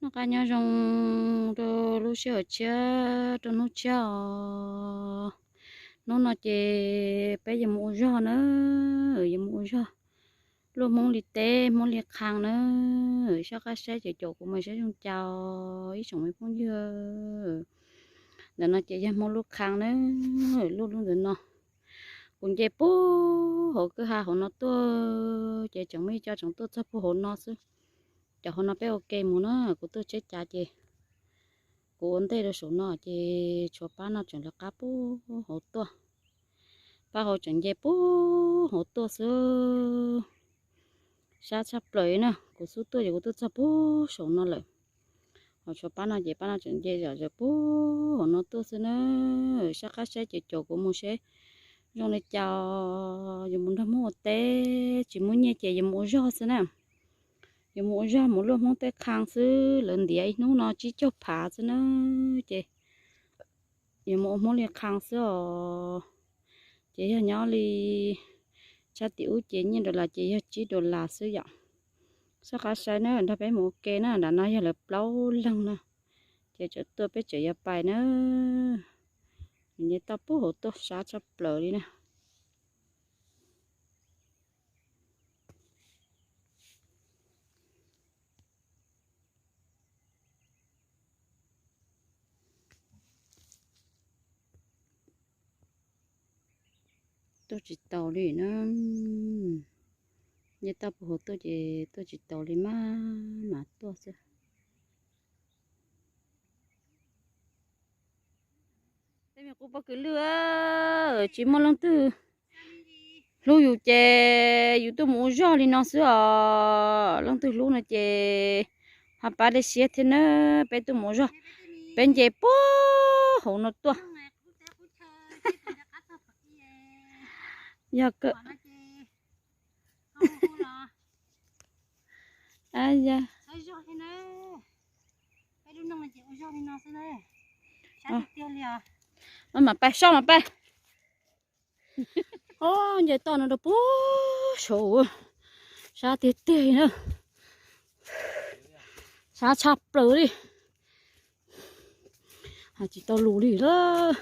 Noj qab nyob zoo rau lub sij hawm tshiab rau hnub tshiab os. Hnub no ces peb yuav mus ua zog na, yuav mus ua zog luaj Hmoob li teb Hmoob li qhang na. Soj qab saib ces caum kuv mus saib zoo cas ib tsoom me phooj ywg. Ntawm no ces yog Hmoob lub qhang na, luaj lub ntawm no. Kuv nce puag hauv kwj ha hauv no tuaj ces tseem muaj ib co tseem tuaj txog puag hauv no xwb. Cov hauv no peb ua ke mus na, kuv tuaj tsheb cav ces kuv ua ntej rau saum no ces tshuav pab no tseem lawv qab puag hauv tuaj. Pab hauv tseem nce puag hauv tuaj xwb. Sab tshaj plaws na, kuv xub tuaj ces kuv tuaj txog puag saum no lawm. Ho tshuav pab no ces pab no tseem nce zom zaws puag hauv no tuaj xwb na. Soj qab saib ces caum kuv mus seb zoo li cas, yuav mus nrog Hmoob ua teb, tsis muaj nyiaj ces yuav mus ua zog xwb na. Yuav mus ua zog mus luaj Hmoob tej qhang xwb, lawv ntiav ib hnub no tsib caug phav xwb na, ces yuav mus ua Hmoob li qhang xwb os. Ces yog nyob li tshaj tim ub ces nyiaj dollar ces yog tsib dollar xwb yom. Soj qab saib na, nrog peb mus ua ke na, nram no yog lawv plaub leeg na, ces tseem tuaj peb tseem yuav pais na. Nws nce toj puag hauv tuaj sab tshaj plaws li na. Tuaj tsis taus li na. Nce toj puag hauv tuaj ces tuaj tsis taus li, maj mam tuaj xwb. Tej me qub pob kws lwj, tsis muaj leej twg hlub yus ces yus tuaj mus ua zog li no xwb os. Leej twg hlub no ces ho pab dej siab thiab na. Peb tuaj mus ua zog, peb nce puag hauv no tuaj. Yog kawg. Mam pais, soj mam pais. Nce toj no rau puag saud, sab tiag tiag li na. Sab tshaj plaws li. Hais tsis tau lus li lawm.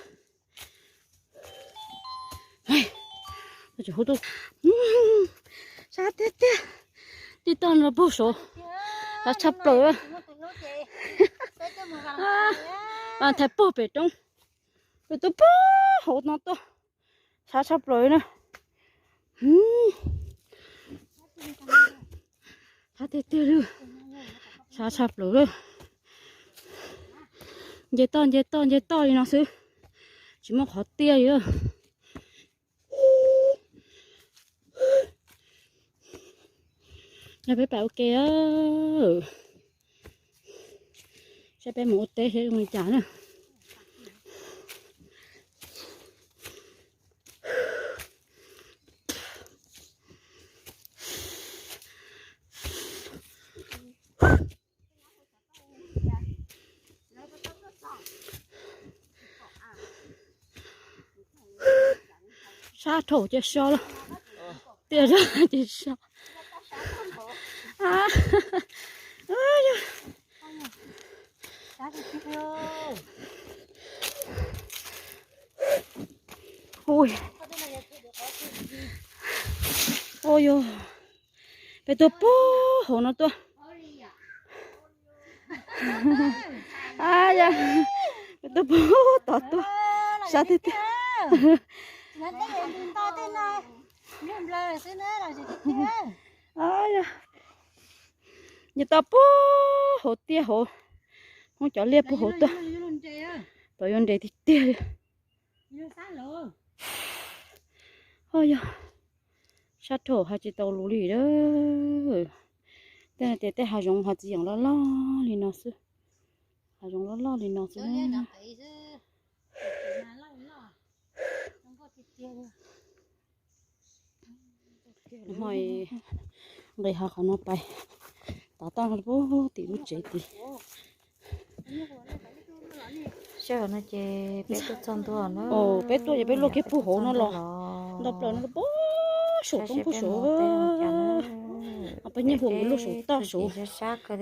Sab tiag tiag. Nce toj no rau puag saud, sab tshaj plaws. Thaiv puag pem roob, peb tuaj puag hauv no tuaj, sab tshaj plaws na. Sab tiag tiag li, sab tshaj plaws li. Nce toj nce toj nce toj li no xwb, tsis muaj qhov tiaj li. Yog peb pais ua ke, saib peb mus ua teb seb zoo li cas na. Sab dhau ces so lawm, tiaj zog ces so. Ui, ui yog, Peb tuaj puag hauv no tuaj. Yog, peb tuaj puag tod tuaj. Sab tiag tiag. Yog, nws tau puag hauv tiaj hauv. Muab cov liaj puag hauv tuaj. Pom yuav nres tiag tiag li. Yog, sab rau hauv hav tsis tau lus li a. Tej no ces tej hav zoov hav txiv yeem loj loj li no xwb. Hav zoov loj loj li no xwb. Hmo nqis hav qhov no pais, tav toj no puag tim lub tsev tid. Sij hawm no ces peb tuaj txog ntua na. Peb tuaj ces peb luaj kiag puag hauv no los, nto plaws no puag saum roob puag saud. Peb nyiam hu nkawd luaj saum toj saud, nkawd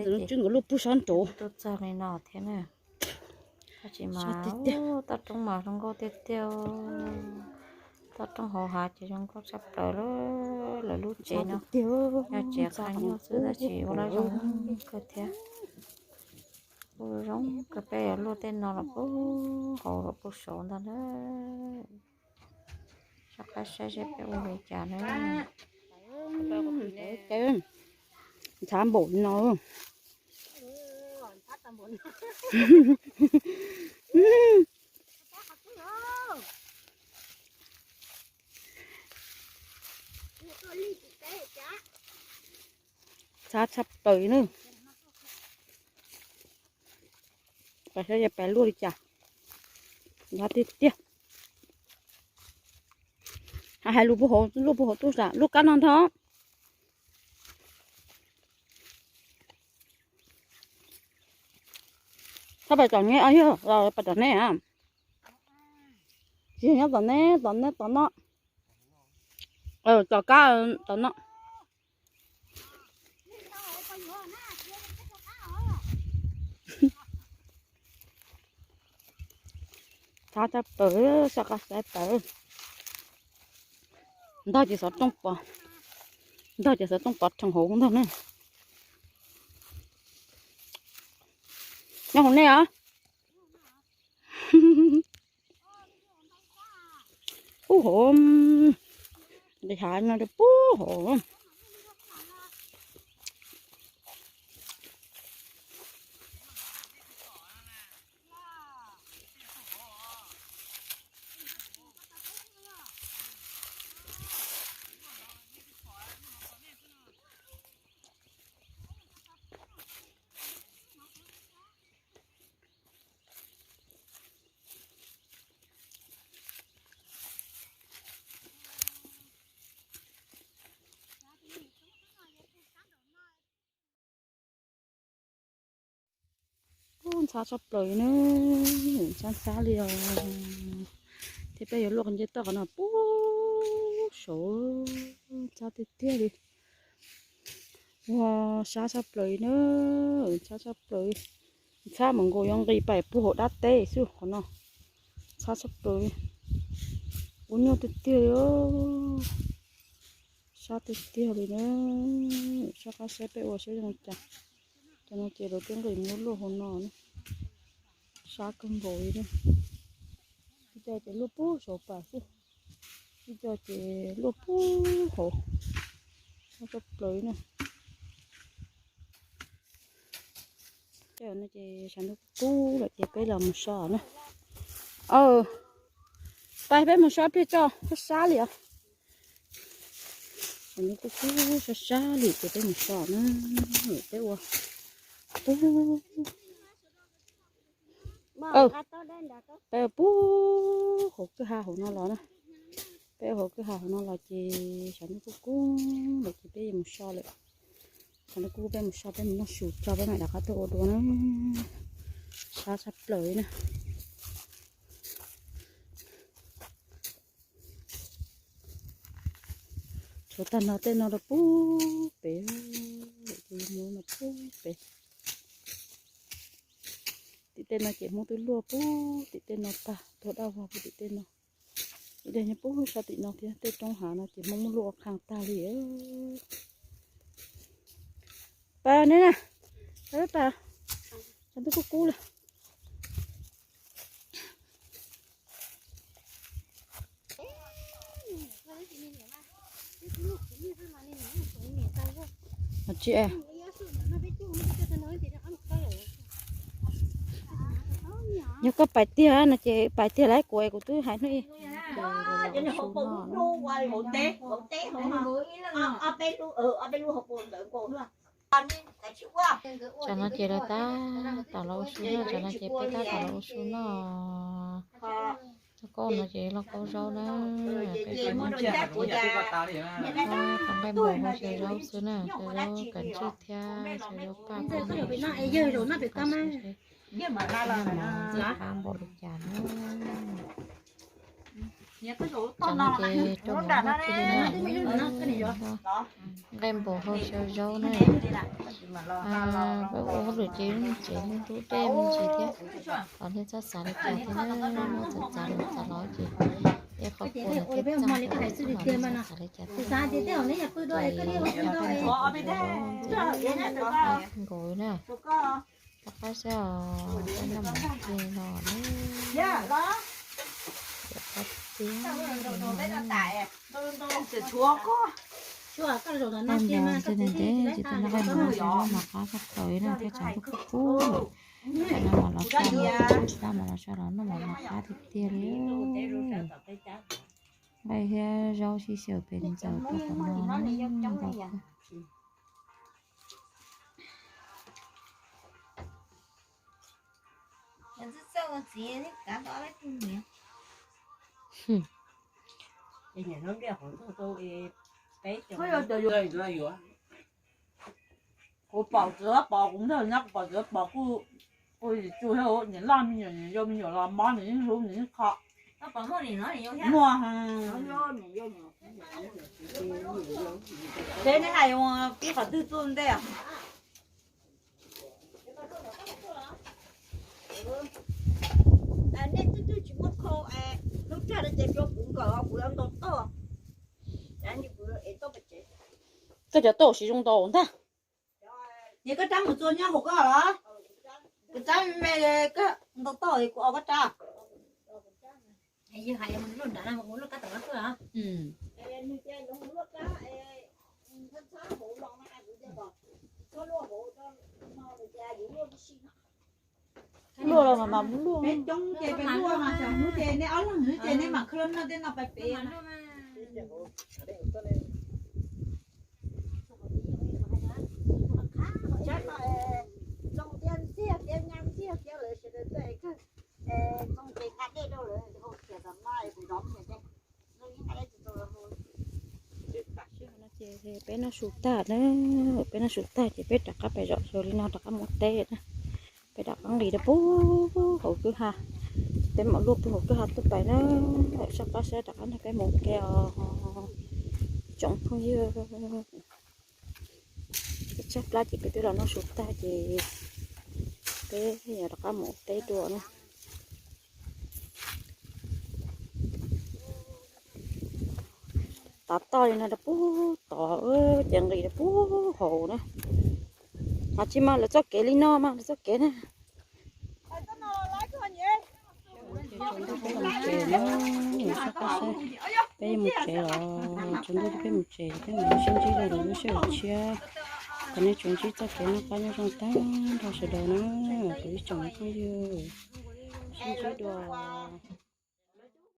luaj puag sab nraud. Tuaj txog li no thiab na. Tsis mas, toj roob mas zoo nkauj tiag tiag. Toj roob hauv hav ces zoo nkauj tshaj plaws lawm. Lawv lub tsev no yog tsev qab nyuj xwb tab sis ua lawv zoo kawg thiab. Ua zoo kawg, peb yuav luaj tej no los puag hauv los puag saud ntag na. Soj qab saib seb peb ua li cas na. Ntxhab npaum no. Ntxhab tshaj plaws na. Pais saib pais luaj li cas. Ntxhab tiag tiag. Hais lus puag hauv, luaj puag hauv tuaj sam lub kab no ntag. Txhob pais tom neb, yog pais tom neb a. Tsis nyob tom neb, tom neb tom no. Tom kab tom no. Ntxhab tshaj plaws, soj qab saib plaws. Ntog ces xov tooj pov, ntog ces xov tooj pov rhees hauv ntag na. Nyob hauv nej os. Puag hauv, nqis hav no rau puag hauv. Ub, ntxhab tshaj plaws na, ntxhab ntxhab li os. Thiab peb yuav luaj qhov nce toj qhov no puag saud, ntxhab tiag tiag li. Ua sab tshaj plaws na, ntxhab tshaj plaws. Ntxhab mas nkaus yuav nqis pais puag hauv dab teb xwb qhov no. Ntxhab tshaj plaws, ua nyuaj tiag tiag li. Sab tiag tiag li na. Soj qab saib peb ua saib zoo cas. Cov no ces lawv twb nqis mus luaj hauv no na. Sab kawg nkaus li na. Ib co ces luaj puag saud pas xwb, ib co ces luaj puag hauv. Sab tshaj plaws li na. Tej no ces tshav ntuj kub kub lawm ces peb los mus so na. Aw, pais peb mus so ib pliag tso, sab sab li os. Tshav ntuj kub kub sab sab li ces peb mus so na. Peb ua puag, peb ua puag hauv kwj ha hauv no los na. Peb ua hauv kwj ha hauv no los ces tshav ntuj kub kub lawm ces peb yuav mus so lawm. Tshav ntuj kub peb mus so, peb mus noj su tso peb mam rov qab tuaj ua dua na. Sab tshaj plaws li na. Tshuav tag no tej no rau puag pem, mus no puag pem. Tim tej no ces Hmoob twb luaj puag tim tej no tag, tuag daj vog puag tim tej no. Ib daim nyob puag sab tim no thiab, tej roob hav no ces Hmoob muab luaj ua qhaj tag li. Pas ne na, pas, pas, tshav ntuj kub kub lawm. Tsis, yog koj pais tiag no ces pais tiag lauj, kuv, kuv twb hais hnub ib. Tsam no ces lawv tab tom los ua su noj, tsam no ces peb tab tom los ua su noj. Lauj kaub no ces lauj kaub zaub na, peb cov nqaij npua hau xyaw zaub xwb na, xyaw zaub kav ntswj thiab xyaw zaub paj, qab npaum li cas na. Tsam no ces rau mov noj thiab li na, nqaij npua hau xyaw zaub na. Peb ua hauj lwm ces tsev ntub dej me ntsis thiab, los nej txhob xav li cas thiab na, txav txav los txav los ces ib qho kua no thiab txaj thiab, txhob xav li cas thiab. Ces nkaus na, rov qab saib os, peb noj mov ntej no na. Noj mov ntej ntev ntev ces tau noj nqaij npua xyaw zaub mov qab tshaj plaws li no thiab tshav ntuj kub kub lawm. Tsam no mam los so, tsam no mam los so los noj mov mov qab tiag tiag li. Nqaij thiab zaub sib xyaw pes ntxaws rau qhov no na. Kuv pom txiv pom kuv ntawd nyob, kuv pom txiv pom kuj, kuj tsis tsuas thiab, niam loj me nyuam, niam yau me nyuam los mob, niam yeej hlub, niam yeej kho. Muaj, seb neb hais ua pib qhov twg txuj ntej os. Nej twb twb tsis muaj khau, lub rag no ces rau kuv nkawm, kuv yuav ntaus toj. Koj cov toj siv zoo ntaus ntag. Ces koj rab mus txua nyob hauv koj los? Kuv rab me me, koj ntaus toj kuv os koj rab. Luaj los mas mam mus luaj. Peb coob ces peb luaj mas, xyov hnub ces nej ob leeg xwb ces nej mam khwv los noj tej no pais pem. Peb noj su tag na, peb noj su tag ces peb rov qab pais zom zaws li no rov qab mus ua teb na. Peb rov qab nqis rau pem hauv kwj ha, peb mam luaj pem hauv kwj ha tuaj pais na. Soj qab sab rov qab nrog peb mus ua ke os tsoom phooj ywg. Tshaib plab ces peb twb los noj su tag ces peb yuav rov qab mus ua teb dua na. Tav toj li no rau pem tod ces nqis rau pem hauv na. Mas tsis mas lawv txoj kev li no mas lawv txoj kev na. Peb mus tsev los, tsaus ntuj peb mus tsev, peb mus sib ntsib dua lwm lub sij hawm tshiab. Kom nej tsuas ntsib txoj kev noj qab nyob zoo tag nrho sawv daws na, kuv ib tsoom phooj ywg, sib ntsib dua.